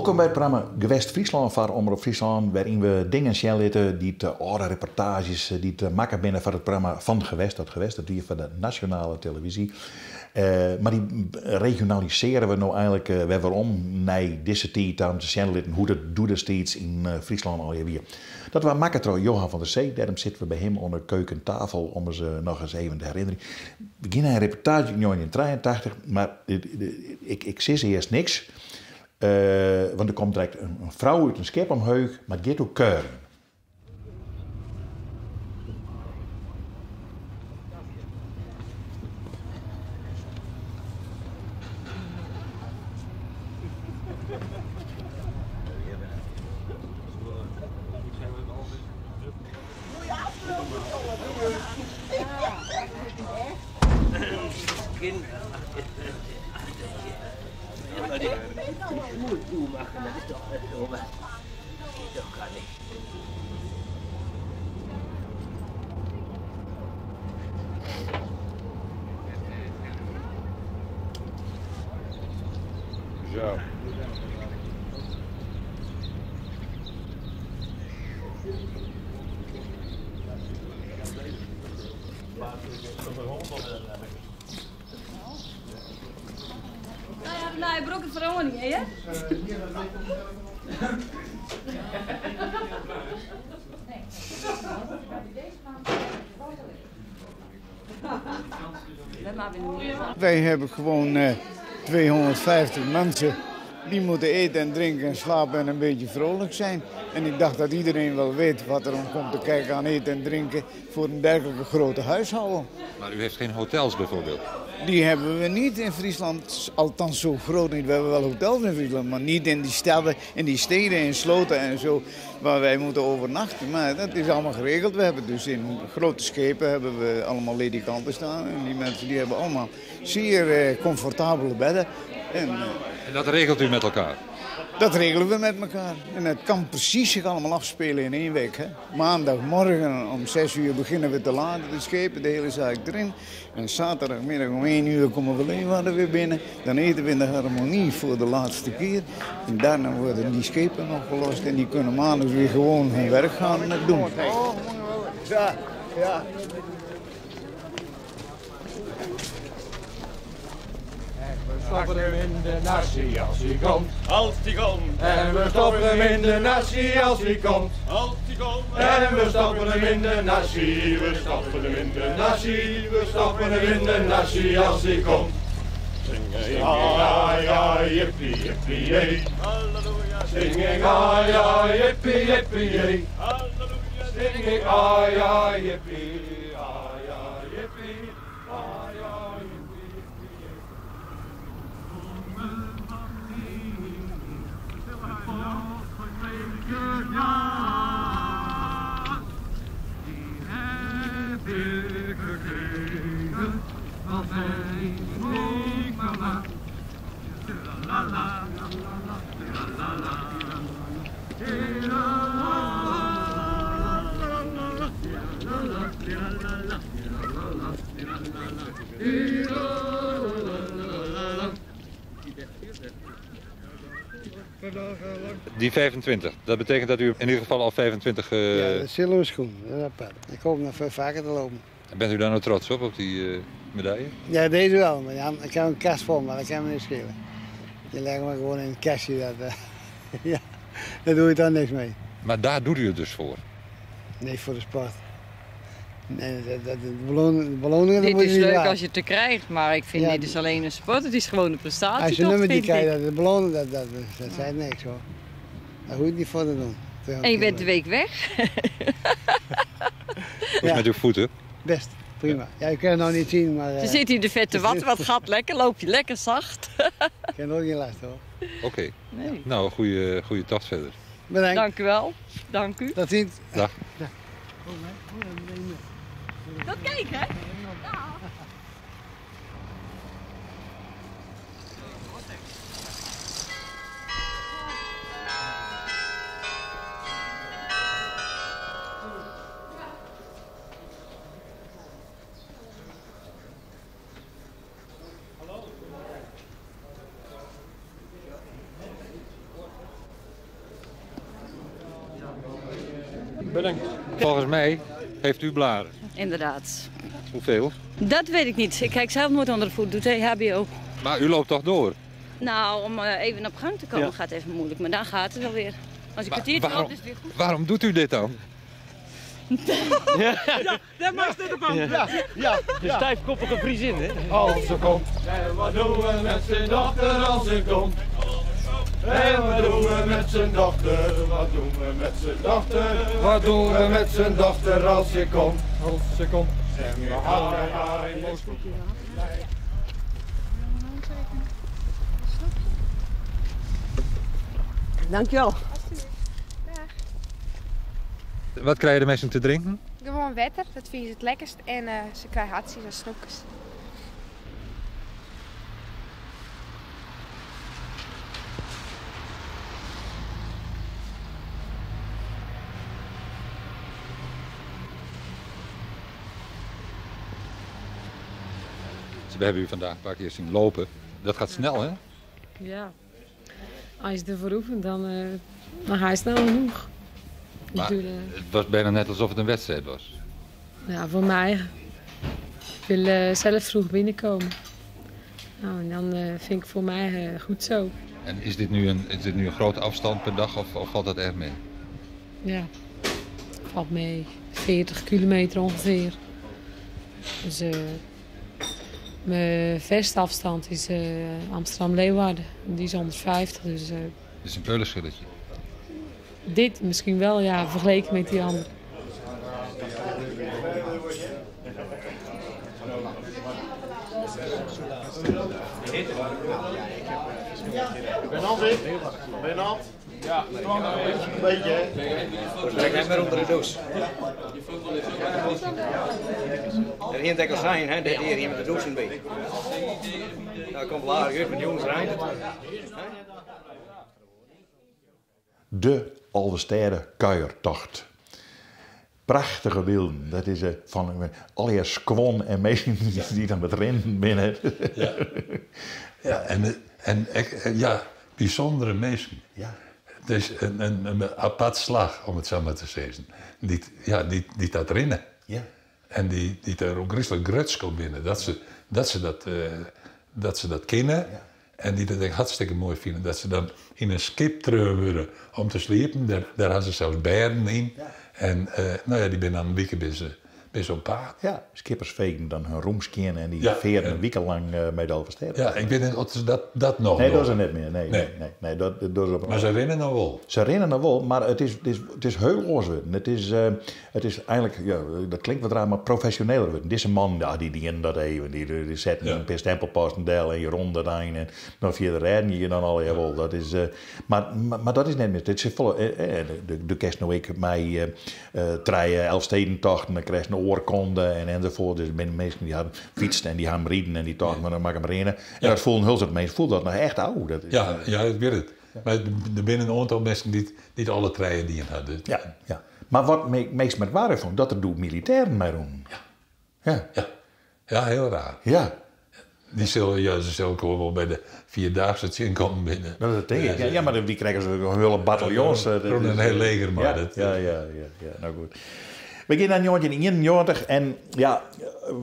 Wolkom by it programma Gewest Fryslân foar Omrop Fryslân, wêryn we dingen sjen litte dy't âlde reportaazjes dy't makke binne foar it programma Van Gewest tot Gewest. Dat wie foar de nasjonale televyzje. Mar dy regionalisearje we no einlik wer werom nei dizze tiid ta om te sjen te litten hoe't it doedestiids yn Fryslân allegear wie. Dat waard makke troch Johan van der Zee, dêrom sitte we by him oan de keukentafel om ris noch ris even te herinnerjen. We gean nei in reportaazje út njoggentjinhûnderttrijeentachtich, mar ik sis earst niks, want der komt direkt in frou út in skip omheech, mar it giet oer kuierjen. Zo. Nije broeken foar Annie, hè? Wij hebben gewoon 250 mensen die moeten eten en drinken en slapen en een beetje vrolijk zijn. En ik dacht dat iedereen wel weet wat er om komt te kijken aan eten en drinken voor een dergelijke grote huishouden. Maar u heeft geen hotels bijvoorbeeld? Die hebben we niet in Friesland, althans zo groot niet. We hebben wel hotels in Friesland, maar niet in die steden, in die steden, in sloten en zo, waar wij moeten overnachten. Maar dat is allemaal geregeld. We hebben dus in grote schepen hebben we allemaal ledikanten staan. En die mensen die hebben allemaal zeer comfortabele bedden. En dat regelt u met elkaar? Dat regelen we met elkaar. En het kan precies zich allemaal afspelen in 1 week. Hè? Maandagmorgen om 6 uur beginnen we te laden, de schepen, de hele zaak erin. En zaterdagmiddag om 1 uur komen we Leeuwarden weer binnen. Dan eten we in de harmonie voor de laatste keer. En daarna worden die schepen nog gelost en die kunnen maandag weer gewoon hun werk gaan doen. Ja, ja. We stoppen hem in de nasi als hij komt. Als hij komt. En we stoppen hem in de nasi als hij komt. Als hij komt. En we stoppen hem in de nasi. We stoppen hem in de nasi. We stoppen hem in de nasi als hij komt. Zing ja, ja, jippie, jippie, jee. Halleluja. Zing ik, ah, ja, jippie, jippie, jee. Halleluja. Zing ik, ah, ja, jippie, ah, ja, jippie, ah, ja, jippie, jippie, jee. Die 25, dat betekent dat u in ieder geval al 25... Ja, dat zilveren schoen, dat is apart. Ik hoop nog veel vaker te lopen. En bent u daar nou trots op, op die medaille? Ja, deze wel. Maar ja, ik heb een kast vol, maar dat kan me niet schelen. Die leggen we gewoon in een kastje. Ja, daar doe je dan niks mee. Maar daar doet u het dus voor? Nee, voor de sport. Nee, de beloningen, Dit moet je is niet leuk vragen. als je het te krijgt, maar ik vind Ja. dit is alleen een sport. Het is gewoon een prestatie. Als je een toch, nummertje vind ik. krijgt, dat de beloning, dat zijn niks hoor. Daar hoef je niet voor te doen. En je bent de week weg. Hoe is het met uw voeten? Best, prima. Ja, je kunt het nog niet zien, maar, Ze zit hier de vette wat, wat gaat lekker, loop je lekker zacht. Ik heb ook geen last hoor. Oké. Nee. Nou, goede tocht verder. Bedankt. Dank u wel. Dank u. Tot ziens. Dag. Ja. Dat kijk hè? Bedankt. Volgens mij heeft u blaren. Inderdaad. Hoeveel? Dat weet ik niet. Ik kijk zelf nooit onder de voet. Doet de HBO. Maar u loopt toch door? Nou, om even op gang te komen Ja. gaat even moeilijk. Maar dan gaat het wel weer. Als ik Maar kwartiertje loopt, is het weer goed. Waarom doet u dit dan? Ja, daar mag dit op aan. Ja, ja. De stijfkoppige Friesin, hè? Als ze komt. En wat doen we met zijn dochter als ze komt? En wat doen we met zijn dochter? Wat doen we met zijn dochter? Wat doen we met zijn dochter als ze komt? Als ze komt. En we houden haar in Moskou. Dankjewel. Wat krijgen de mensen te drinken? Gewoon water, dat vinden ze het lekkerst. En ze krijgen hartjes en snoepjes. We hebben u vandaag een paar keer zien lopen. Dat gaat snel, hè? Ja. Als je ervoor oefent, dan ga je snel genoeg. Ik Maar doe het was bijna net alsof het een wedstrijd was. Ja, voor mij. Ik wil zelf vroeg binnenkomen. Nou, en dan vind ik voor mij goed zo. En is dit nu een grote afstand per dag of valt dat erg mee? Ja, valt mee. 40 kilometer ongeveer. Dus mijn verste afstand is Amsterdam-Leeuwarden. Die is 150. Dus, Het is een peulenschilletje. Dit misschien wel, ja, vergeleken met die andere. Bernard? Ja, een beetje, hè? Trek hem maar onder de douche. Er ging het al zijn, hè? Dat hier met de douche een beetje. Nou, komt laag uit met jongens rijden. De Alvestêde-kuiertocht. Prachtige beelden. Dat is van alle skwon en mensen die dan met rennen binnen. Ja, ja, en ja, bijzondere mensen. Ja. Het is een apart slag, om het zo maar te zeggen. Die dat rennen. Ja. En die daar ook christelijk grutsk op binnen. Dat ze dat kennen. Ja. En die dat ik hartstikke mooi vinden. Dat ze dan in een schip terug worden om te sliepen. Daar hadden ze zelfs bedden in. Ja. En nou ja, die ben dan een week bij zo'n paard. Ja, skippers vegen dan hun roemskin en die veren een week lang met de Alvestêde. Ja, ik weet niet of ze dat nog Nee, dat is er net meer. Nee, dat is op... Maar ze rennen nog wel. Ze rennen nog wel, maar het is heel oors worden. Het is eigenlijk, ja, dat klinkt wat raar, maar professioneler worden. Deze man, ja, die dienen dat even. Die zetten een paar stempelposten deel en je ronde erin en dan via de redden je dan al wel. Dat is, maar dat is net meer. Dit zit vol. De kerst nou ik mij treien, Elfstedentochten, dan krijg je een oorkonde en enzovoort. Dus de mensen die hadden fietsen en die gaan rieden en die tochten, maar dan maak hem rennen. En dat voelen heel soort mensen voelt dat nog echt oud. Dat is, ja, ik weet het. Ja. Maar er binnen een aantal mensen die niet alle treien die in hadden. Ja, ja. Maar wat me meest merkwaardig vond, dat er doet militairen mee doen. Ja. Ja. Ja, heel raar. Ja. Die zullen, ze zullen ook wel bij de Vierdaagse het komen binnen. Dat denk ik. Ja, maar die krijgen ze hele bataljons. Een heel leger, maar. Ja, nou goed. We gaan naar 1991 en ja,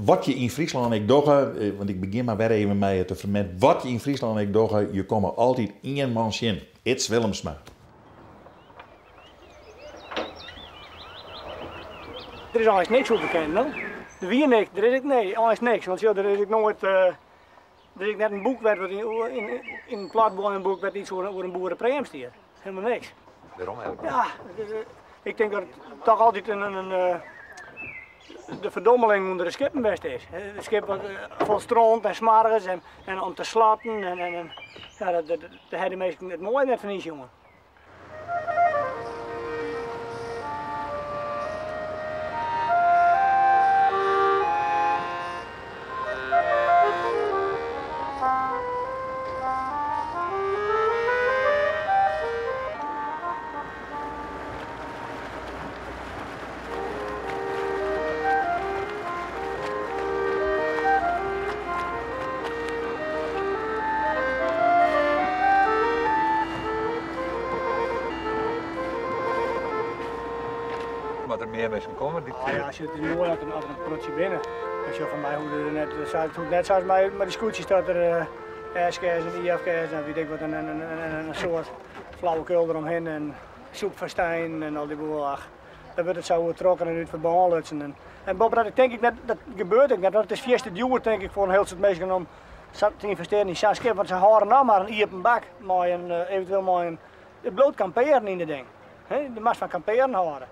wat je in Friesland ik dogge, want ik begin maar weer even met het ferment. Wat je in Friesland ik dogge, je komt altijd één man in. It's Willemsma. Er is eigenlijk niks over bekend, no? De wie niks, er is ik nee, eigenlijk niks. Want ja, er is ik nooit, er is net een boek werd, wat in een platboornboek werd iets over een boerenpreem stier. Helemaal niks. Waarom eigenlijk? Ja, ik denk dat het toch altijd de verdommeling onder de skippen best is. De schip was vol stront en smargens en om te slatten. En ja, dat hebben de meesten het mooie net van die jongen. mear minsken komme? Dy't... Ah, ja, it is moai as der in protsje binne. En sjoch fan my hoecht er net, it hoecht net sa as mei de skûtsjes dat der S-kers en IF-kers en weet ik wat en in soad flauwekul deromhinne en soepfestijnen en al dy boel. Ach, dan wurdt it sa oertrokken en út ferbân lutsen. En, en boppedat, tink ik net, dat gebeurt ek net, want it is fierste djoer tink ik foar in hiel soad minsken om sa te ynvestearjen yn sa'n skip, want se hâlde noch mar in iepen bak mei in, eventueel mei in, it bliuwt kampearen yn it ding. He, je moatst fan kampearen hâlde.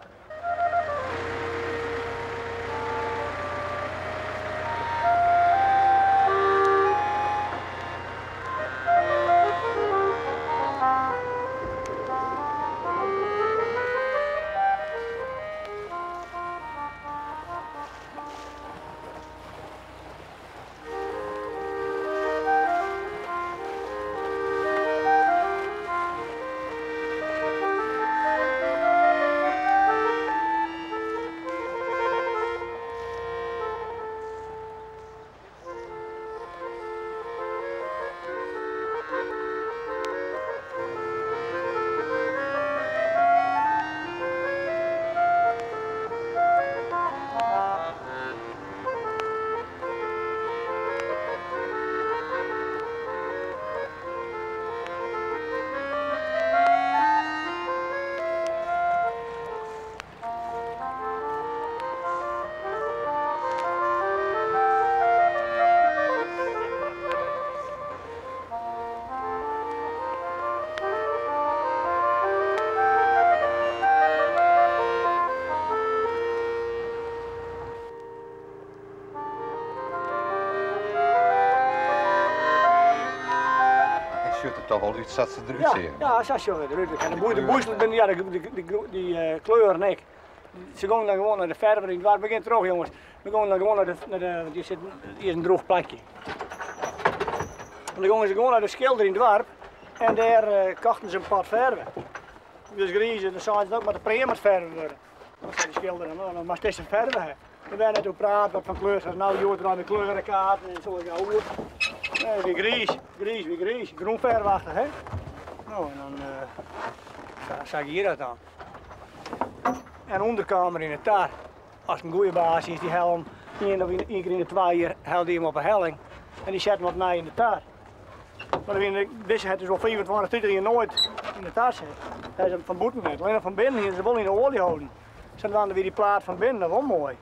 Hy sjocht der toch wol út sa't se derút seagen. Ja, sa sjogge se derút. En de boei, de boeisel binne, ja, dy, dy kleuren ek. Se gongen dan gewoan nei de ferver yn it doarp. We gean troch, jonges. We gongen dan gewoan nei de, nei de, want hjir sit, hjir is in drûch plakje. En dan gongen se gewoan nei de skilder yn it doarp en dêr kochten se in pot ferve. Dus griis, en dan seinen se ook, moat de pream moat ferve wurde. Dan sei de skilder, no, dan moatst dizze ferve ha. Der waard net oer praat wat fan kleur, sa no hjoed mei de kleurenkaarten en so. Ja, oer. Nee, wie griis, griis, wie griis, grûnferveachtich, hè. No, en dan, sa, sa gie dat dan. En ûnder kaam er yn 'e tar. As in goede baas is, dy helle him ien of ien kear yn de twa jier helle dy him op 'e helling en dy sette him opnij yn de tar. Mar der wiene, dizze hat dus wol 25, 30 jier noait yn de tar sit. Hy is fan bûten net, allinnich fan binnen hiene se wol yn de oalje holden. Sadwaande wie dy plaat fan binnen noch wol moai.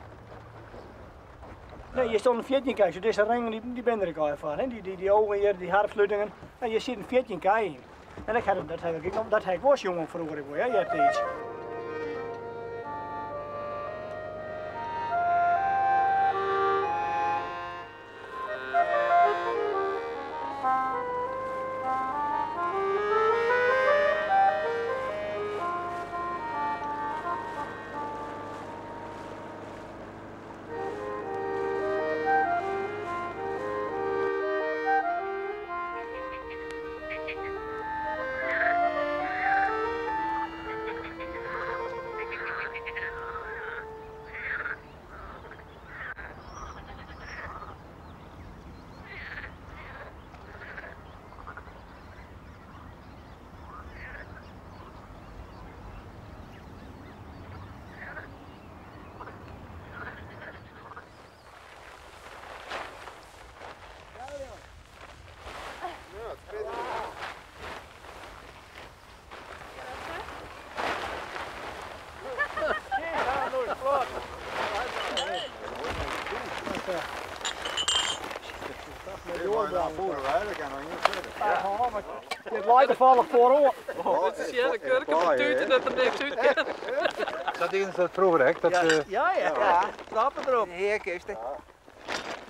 Nee, hjir stonden 14 kij, so dizze ringen dy, dy binne der ek al foar. Hè? Dy, dy, dy ogen hjir, dy harpslutingen. En hjir sieten 14 kij yn. En ik ha, dat ha ik, dat ha ik wol sjoen froeger ek wol, ja, eartiids. Dit leit toevallig voorop. Dit is hier de kurken van Tuten dat er niks uit kan. Dat dienen ze dat vroeger, hè? Dat ze... Ja, ja, ja. Stappen erop. Heerkist, hè.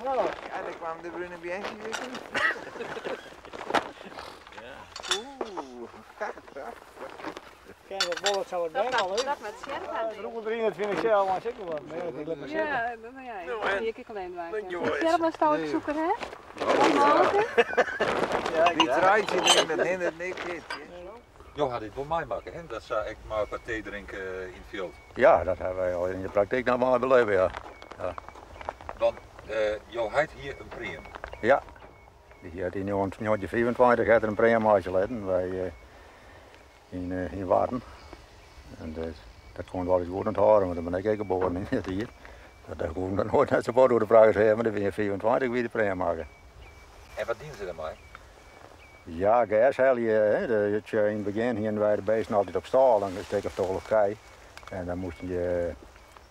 Ja, daar kwam de Brune Bianchi weer in. Oeh, Kijk, wat bollet zou het bijna al, hè? Dat met Sjerpa. Vroeger 23 zelf, maar zeker wel. Nee, dat laat maar zitten. Ja, dat ben jij. Die ik alleen maken. Sjerpa zou ik zoeken, hè? Die draait je nu met hin en niks. Jo had dit wel meemaken, hè? Dat zou ik maar wat thee drinken in het veld. Ja, dat hebben wij al in de praktijk nog maar beleven, ja. Ja. Want jo had hier een pream. Ja, die had in 1925 had er een pream uitgelaten bij, in Waarden. En dus, Dat koene we altyd goed ûnthâlde, want dan bin ik ek geboren yn dat jier. Dat koene we noait net sa bot oer de fragen hawwe, want ik wie 25 wie de pream makke. En wat dienen se dermei? Ja, gers helje. Yn it begjin hienen wy de beesten altyd op stâl, in stik of 12 kij. En dan moasten je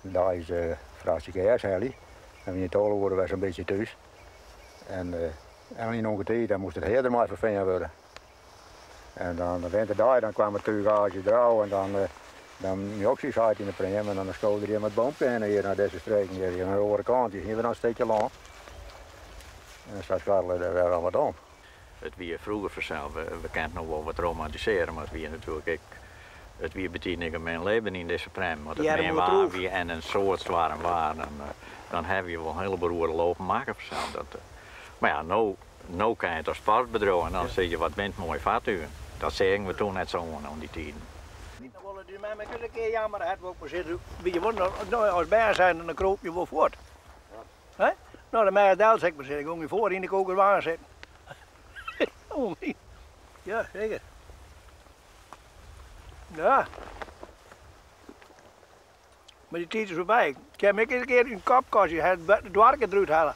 deis in frachtje gers helje. Dan wie je 12 oere wer sa'n bytsje thús. En, en yn ûngetiid dan moast it hea dermei ferfearn wurde. En dan de winterdei dan kwam it tuigaazje drau en dan, dan joks ús heit yn de pream en dan skode er mei it boomke hinne hjir nei dizze streken hjir, hjir oan de oare kant. Hjir hiene we dan in stikje lân. En sa skarrele der wer wat om. It wie froeger fansels, we kinne it no wol wat romantisearje, mar it wie natuerlik ek, it wie betiden ek in min libben yn dizze prem. As it min waar wie en in soad stoarm waar, dan, dan hawwe je wol in hiele beroerde lopen makke fansels. Dat, mar ja, no, no kin je it as sport bedriuwe en dan sizze je wat binne it moaie fartugen. Dat seagen we toen net sa oan, oan dy tiden. Dan wolle dy mem ek ris in kear jammer hat, wol ik mar sizze, wie je wol no as bern zijn, dan kroop je wol fuort. Hè? No, de mêst del, sil ik mar sizze, gong je foar yn de kokerwaan sitten. Ja, seker. Ja. Mar dy tiid is foarby. Ik ha my ek in kear yn it kopkastje, ha it doarke derút helle.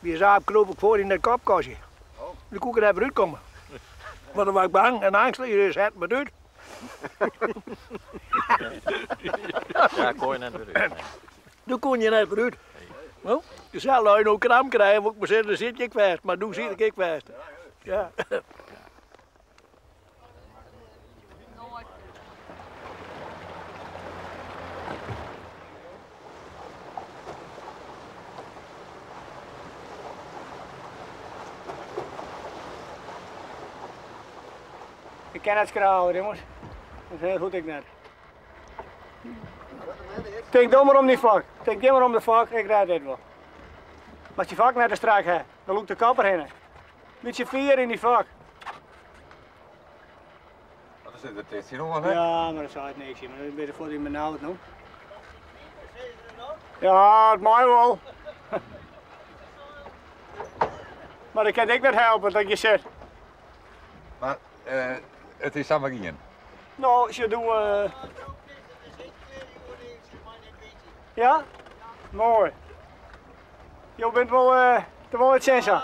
By in saap kroop ik foar yn dat kopkastje. Dan koe ik der net wer útkomme. Want dan was ik bang en angstig, dus het me út. Ja, kon je net wer út. Doe koene je net wer út. No, deselde as je no kramp krije, wol ik mar sizze, dan sit je ek fêst. Mar doe siet ik ek fêst. Ja. Ik kin net skrale, jonges. Dat is hiel goed ik net. Tink do mar om dy fok. Tink dy mar om de fok, ik rêd dit wol. Mar as dy fok net te strak ha, dan lûkt de kop derhinne. Bytsje fier yn dy fok. Dat is der ticht tsjinoan, hè? Ja, mar dat seit niks. Maar dan bin je fuort yn benaud no. Ja, it mei wol. Mar dat kin ik net helpe dat je sit. Mar uh, it is samar gien. No, se doe. Uh... Ja? Moai. Jo bent wol, uh, te wol it sensa.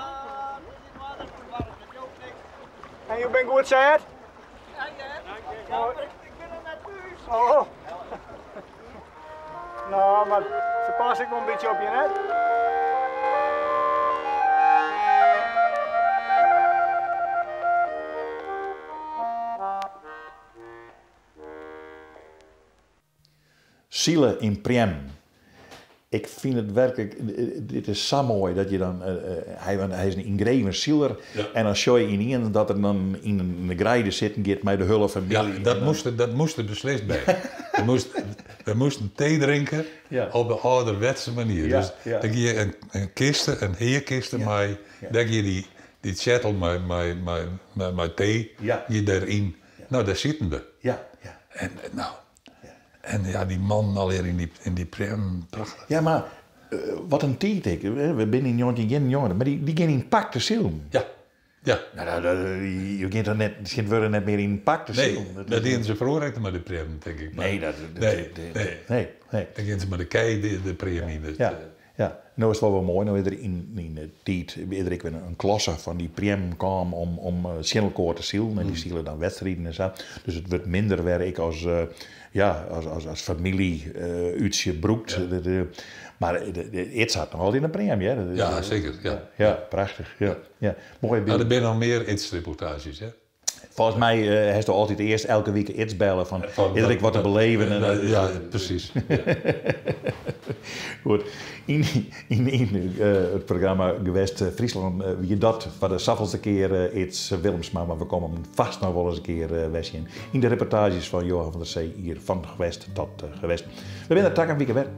En jo bent goed sêd? Ja, ja. Ik bin noch net thús. Oh. No, mar se passe ek wol in bytsje op je, net? Sile yn Priem. Ik fyn it werklik, dit is sa moai dat je dan, hy, hy is in yngreven siler en dan sjoch je ynienen dat er dan yn de greide sitten giet mei de hiele famylje. Ja, dat moast, dat moast der beslist by. We moasten, we moasten tee drinke op de âlderwetse manier. Dus dêr gie in, in kiste, in heakiste mei, dêr gie dy, dy tsjettel mei, mei, mei, mei, mei tee gie dêryn. No, dêr sieten we. En no, en ja, dy mannen allegear yn dy, yn dy priem, prachtich. Ja, mar wat in tiid ek. We binne yn 1991, mar dy, dy gean yn pak te silen. Ja, ja. Nou, dat, dat, je gean toch net, tsjintwurdich net mear yn pak te Nee, silen. dat dienen se froeger ek mei de priemmen, tink ik. Nee, dat, nee, nee. nee, nee. Dan gean se mei de kij de, de priem yn. Dus, Ja, ja. No is it wol wer moai, no is der yn, yn de tiid is der ek wer in klasse fan dy priemmen kaam om, om tsjin elkoar te silen en dy sile dan wedstriden en sa. Dus it wurdt minder wer ek as, ja, as, as, as famylje útsje brûkt. Mar it hat noch altyd in priem, hear. Ja, seker. Ja. Ja, prachtich. Ja, ja. Moaie Mar der bylden. binne noch mear Ids-reportaazjes, hè? Folgens my hast do altyd earst elke wike Ids belle fan, is der ek wat te beleven? En, Ja, presys. Goed, yn, yn, yn it programma Gewest Fryslân wie dat foar de safolste kear Ids Willemsma, mar we komme him fêst noch wol ris in kear wer tsjin yn de reportaazjes fan Johan van der Zee hier fan Gewest tot Gewest. We binne der takom wike wer.